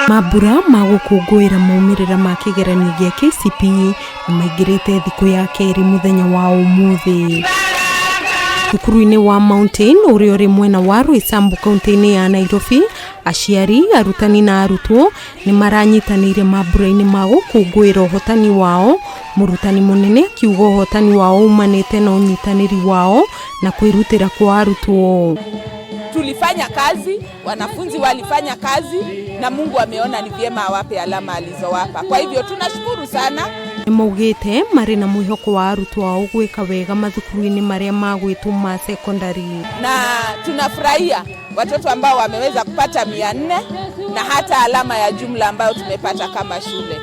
Mambura ma gũkũngũĩra maumĩrĩra ma kĩgeranio gĩa KCPE nĩ maingĩrĩte thikũ ya kerĩ mũthenya wa ũmũthĩ. Thukuru-inĩ wa Mountain ũrĩa ũrĩ mwena wa Roysambu kaunti-inĩ ya Nairobi, aciari, arutani na arutwo nĩ maranyitanĩire mambura-inĩ ma gũkũngũĩra ũhotani wao, mũrutani mũnene akiuga ũhotani wao umanĩte na ũnyitanĩri wao na kwĩrutĩra kwa arutwo. Tulifanya kazi, wanafunzi walifanya kazi na Mungu ameona ni vyema awape alama alizowapa. Kwa hivyo tunashukuru sana. Nĩ maugĩte marĩ na mwĩhoko wa arutwo ao gwĩka wega mathukuru-inĩ marĩa magwĩtwo ma secondary. Na tunafurahia watoto ambao wameweza kupata 400 na hata alama ya jumla ambayo tumepata kama shule.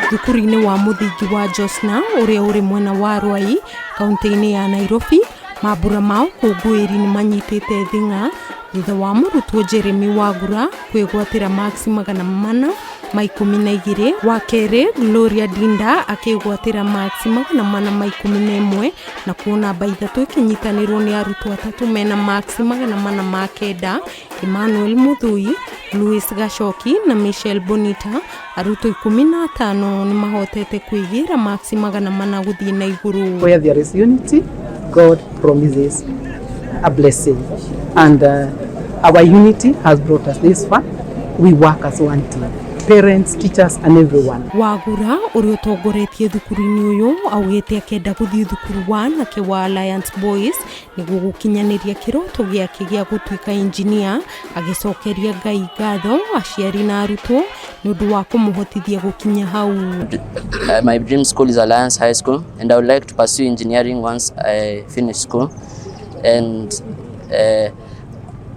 Thukuru-inĩ wa mũthingi wa Josna ũrĩa ũrĩ mwena wa Ruai kaunti-inĩ ya Nairobi, mambura ma ũkũngũĩri nĩ manyitĩte thing'a thutha wa mũrutwo Jeremy Wagura kwĩgwatĩra marks 412. Wa kerĩ Gloria Dinda akĩgwatĩra marks 411, na kuo namba 3 ĩkĩnyitanĩrwo nĩ arutwo atatũ mena marks 409, Emmanuel Muthui, Louis Gachoki na Michelle Bonita. Arutwo 15 nĩ mahotete kwĩgĩra marks 400 gũthiĩ na igũrũ. Where there is unity, God promises a blessing. And our unity has brought us this far. We work as one team. Parents, teachers, and everyone. Wagura ũrĩa ũtongoretie thukuru-inĩ ũyũ augĩte akĩenda gũthiĩ thukuru wa anake wa Alliance Boys nĩguo gũkinyanĩria kĩroto gĩake gĩa gũtuĩka injinia, agĩcokeria Ngai ngatho, aciari na arutwo nĩ ũndũ wa kũmũhotithia gũkinya hau. My dream school is Alliance High School, and I would like to pursue engineering once I finish school. And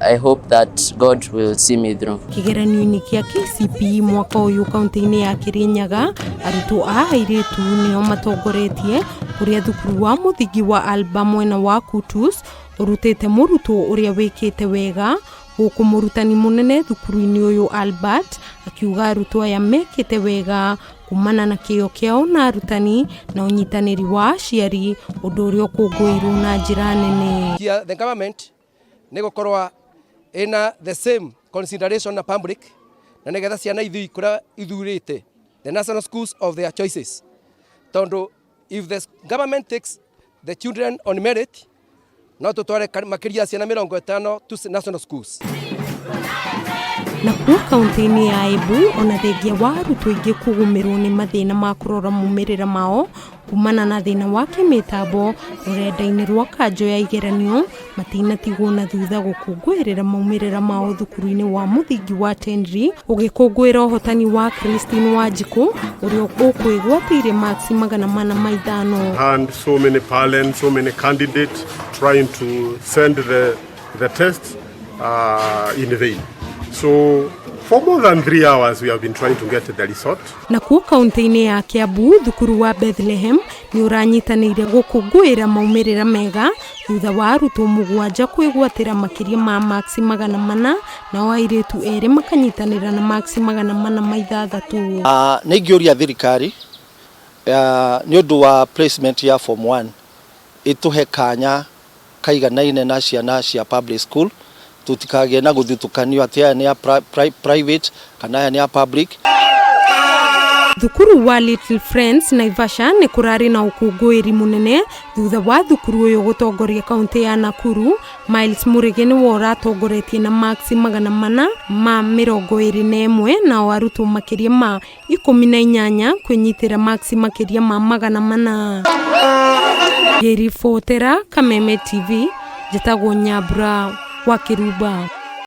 I hope that God will see me through. Kĩgeranio-inĩ kĩa KCPE mwaka ũyũ kaunti-inĩ ya Kirinyaga, arutwo a airĩtu nĩo matongoretie, kũrĩa thukuru wa mũthingi wa Alba mwena wa Kutus ũrutĩte mũrutwo ũrĩa wĩkĩte wega, gũkũ mũrutani mũnene thukuru-inĩ ũyũ Albert akiuga arutwo aya mekĩte wega kumana na kĩyo kĩao na arutani na ũnyitanĩri wa aciari, ũndũ ũrĩa ũkũngũĩirwo na njĩra nene. Kia the government nĩ gũkorwo ĩna the same consideration na public na nĩgetha ciana ithui kũrĩa ithurĩte the national schools of their choices, tondũ if the government takes the children on merit, no tũtware makĩria ciana 50 to national schools. Nakuo kaunti-inĩ ya Embu, ona thengia wa arutwo aingĩ kũgũmĩrwo nĩ mathĩna ma kũrora maumĩrĩra mao kumana na thĩna wa kĩmĩtambo rũrenda-inĩ rwa kanjũ ya igeranio, matinatigwo na thutha gũkũngũĩrĩra maumĩrĩra mao thukuru-inĩ wa mũthingi wa Tenri, ũgĩkũngũĩra ũhotani wa Christine Wanjikũ ũrĩa ũkwĩgwatĩire marks 405. And so many parents, so many candidates trying to send the test in vain. So for more than 3 hours, we have been trying to get the result. Nakuo kaunti-inĩ ya Kiambu, thukuru wa Bethlehem nĩ ũranyitanĩire gũkũngũĩra maumĩrĩra mega thutha wa arutwo mũgwanja kwĩgwatĩra makĩria ma marks 400, nao airĩtu erĩ makanyitanĩra na marks 406. Nĩ ingĩũria thirikari nĩ ũndũ wa placement ya form 1 ĩtũhe kanya kaiganaine na ciana cia public school, tũtikagĩe na gũthutũkanio atĩ aya nĩ a private kana aya nĩ a public. Thukuru wa Little Friends Naivasha nĩ kũrarĩ na ũkũngũĩri mũnene thutha wa thukuru ũyũ gũtongoria kaunti ya Nakuru. Miles Mũrĩgĩ nĩwe ũratongoretie na marks 421, nao arutwo makĩria ma 18 kwĩnyitĩra marks makĩria ma 400. Ngĩribotera Kameme TV, njĩtagwo Nyambura wa Kĩrumba.